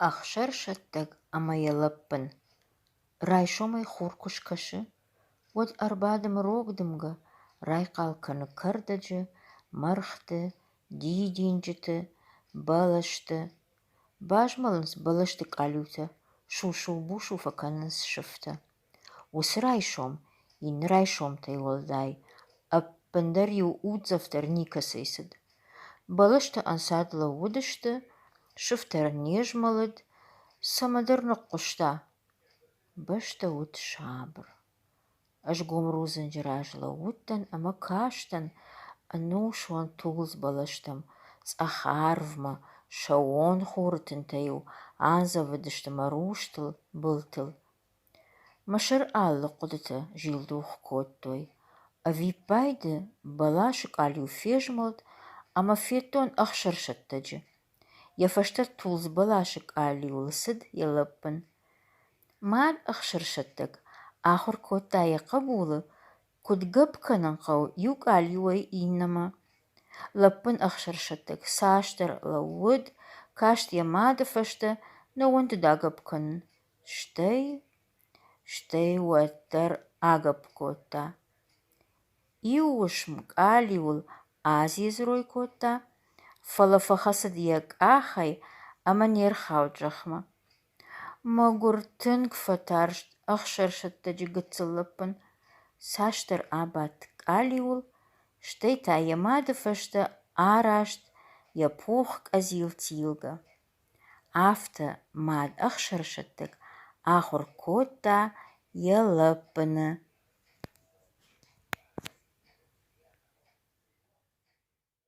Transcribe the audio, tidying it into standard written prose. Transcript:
Ӕхсӕрсӕттӕг ӕмӕ йӕ лӕппын. Райсомӕй хур куы скӕсы, уӕд ӕрбадымы рог дымгӕ, райхъал кӕны кӕрдӕджы, мӕргъты, дидинджыты, бӕлӕсты. Базмӕлынц бӕлӕсты къалиутӕ, сусу-бусу фӕкӕнынц сыфтӕ. Уыцы райсом иннӕ райсомтӕй уӕлдай ӕппындӕр иу уддзӕф дӕр никӕцӕй цыд. Бӕлӕстӕ ӕнцад лӕууыдысты, сыфтӕр не змӕлыд, цӕмӕдӕр ныхъхъуыста. Бӕстӕ уыд сабыр. Ӕз гом рудзынджы раз лӕууыдтӕн ӕмӕ кастӕн ӕнусон тулдз бӕлӕстӕм, цъӕх арвмӕ, сӕууон хуры тынтӕ-иу андзӕвыдысты мӕ рустыл, былтыл. Мӕ сӕр алы хъуыдытӕ зилдух кодтой. Ӕвиппайды бӕласы къалиу фезмӕлд ӕмӕ федтон ӕхсӕрсӕттӕджы. Йӕ фӕстӕ тулдз бӕласы къалиуыл цыд йӕ лӕппын. Мад ӕхсӕрсӕттӕг ахуыр кодта йӕ хъӕбулы, куыд гӕпп кӕнын хъӕуы иу къалиуӕй иннӕмӕ. Лӕппын ӕхсӕрсӕттӕг цасдӕр лӕууыд, каст йӕ мады фӕстӕ, нӕ уӕндыд агӕпп кӕнын. Стӕй, стӕй уӕддӕр агӕпп кодта. Иу уысм къалиуыл адзедзырой кодта, фӕлӕ фӕхӕцыд йӕ къахӕй ӕмӕ не рхауд зӕхмӕ. Мӕгуыр тынг фӕтарст ӕхсӕрсӕттӕджы гыццыл лӕппын. Цасдӕр абадт къалиуыл, стӕй та йӕ мады фӕстӕ араст йӕ пух къӕдзил тилгӕ. Афтӕ мад ӕхсӕрсӕттӕг ахуыр кодта йӕ лӕппыны.